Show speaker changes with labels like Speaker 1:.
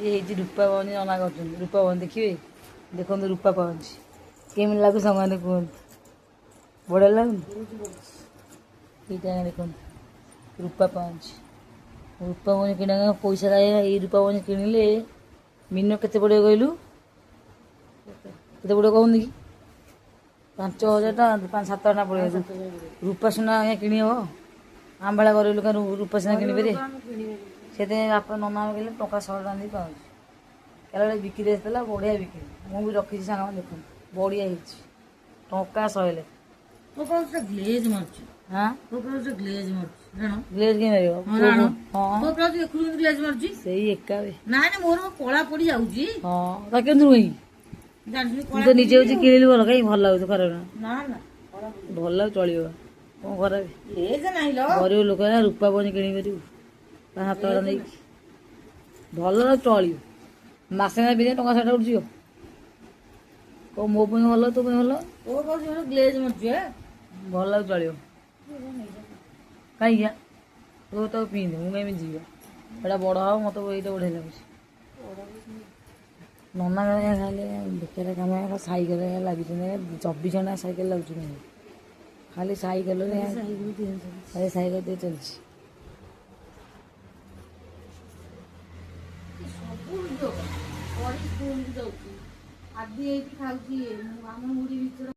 Speaker 1: ହେଇଛି ରୂପା ପାଉଁଜି ନନା କରୁଛନ୍ତି। ରୂପା ପାଉଁଜି ଦେଖିବେ, ଦେଖନ୍ତୁ ରୂପା ପାଉଁଜି କେମିତି ଲାଗୁଛି ସାଙ୍ଗମାନେ କୁହନ୍ତୁ, ବଢ଼ିଆ ଲାଗୁନି? ଏଇଟା ଆଜ୍ଞା ଦେଖନ୍ତୁ ରୂପା ପାଉଁଜି। ରୂପା ପାଉଁଜି କିଣା ପଇସା ଆଜ୍ଞା, ଏଇ ରୂପା ପାଉଁଜି କିଣିଲେ ମିନିମମ୍ କେତେ ପଡ଼ିବ କହିଲୁ? କେତେ ପଡ଼ିବ କହୁନି କି? 5,000 ଟଙ୍କା, 5-7 ଟଙ୍କା ପଡ଼ିବ। ରୂପା ସୁନା ଆଜ୍ଞା କିଣି ହବ? ଆମ ଭଳିଆ ଗରିବ ଲୋକ ରୂପା ସୁନା କିଣିପାରିବେ? ସେଥିପାଇଁ ବାପା ନନା କହିଲେ ଟଙ୍କା 100 ଟଙ୍କା ଦେଇ ପାଉଁଜି କାଲି ଗୋଟେ ବିକ୍ରି ଆସିଥିଲା, ବଢ଼ିଆ ବିକ୍ରି। ମୁଁ ବି ରଖିଛି ସାଙ୍ଗମାନେ, ଦେଖନ୍ତୁ ବଢ଼ିଆ ହେଇଛି, ଟଙ୍କା 100 ଲେଖା।
Speaker 2: ମୋ ପାଉଁଜିଟା ଗ୍ଲେଜ୍ ମାରୁଛି।
Speaker 1: ହଁ।
Speaker 2: ମୋ ପାଉଁଜିଟା ଗ୍ଲେଜ୍ ମାରୁଛି ରାଣ।
Speaker 1: ଗ୍ଲେଜ୍ କାଇଁ ମାରିବ?
Speaker 2: ହଁ, ରାଣ।
Speaker 1: ହଁ।
Speaker 2: ତୋ ପାଉଁଜି ଦେଖୁଛୁ କେମିତି ଗ୍ଲେଜ୍ ମାରୁଛି?
Speaker 1: ସେଇ ଏକା ବେ।
Speaker 2: ନାଇଁ ନାଇଁ, ମୋର କଳା ପଡି ଯାଉଛି।
Speaker 1: ହଁ, ତା କେମିତି ନୁହେଁ?
Speaker 2: ଜାଣିଛୁ।
Speaker 1: ମୁଁ ତ ନିଜେ ହଉଛି କିଣିଲି, ଭଲ କାଇଁ ଭଲ ଲାଗୁଛି, ଖରାପ ନା।
Speaker 2: ନା ନା, କଳା ପଡି
Speaker 1: ଭଲ ଲାଗୁଛି, ଚଳିବ, କଣ ଖରାପ?
Speaker 2: ଗ୍ଲେଜ୍ ନାହିଁ ଲୋ।
Speaker 1: ଗରିବ ଲୋକ ନା, ରୂପା ପାଉଁଜି କିଣିପାରିବୁ? 5-7 ଟଙ୍କା ନେଇକି ଭଲ ନା, ଚଳିବ। ମାସେ ନା ପିନ୍ଧେ ଟଙ୍କା 100 ଉଠିଯିବ। କଣ ମୋ ପାଇଁ ଭଲ, ତୋ ପାଇଁ ଭଲ।
Speaker 2: ତୋ ପାଉଁଜି ମୋର ଗ୍ଲେଜ୍ ମାରୁଛି ହେ।
Speaker 1: ଭଲ ଲାଗୁଛି, ଚଳିବ। କାହିଁକି ତୁ ତାକୁ ପିନ୍ଧେ, ମୁଁ କାହିଁ ଯିବ? ଏଇଟା ବଡ଼ ହବ, ମୋତେ ଏଇଟା ବଢ଼ିଆ ଲାଗୁଛି। ନନା ଖାଲି ବେକାରିଆ କାମ, ସାଇକେଲ ଲାଗୁଛନ୍ତି, 24 ଘଣ୍ଟା ସାଇକେଲ ଲାଗୁଛନ୍ତି, ଖାଲି ସାଇକେଲରେ, ଖାଲି ସାଇକେଲ ଦେଇ ଚାଲିଛି।
Speaker 2: ସବୁ ଭିଡ଼ିଓ କରି ସ୍କୁଲକୁ ଯାଉଛି, ଆଦି ହେଇକି ଖାଉଛି। ମୁଁ ଆମ ମୁଢ଼ି ଭିତରେ।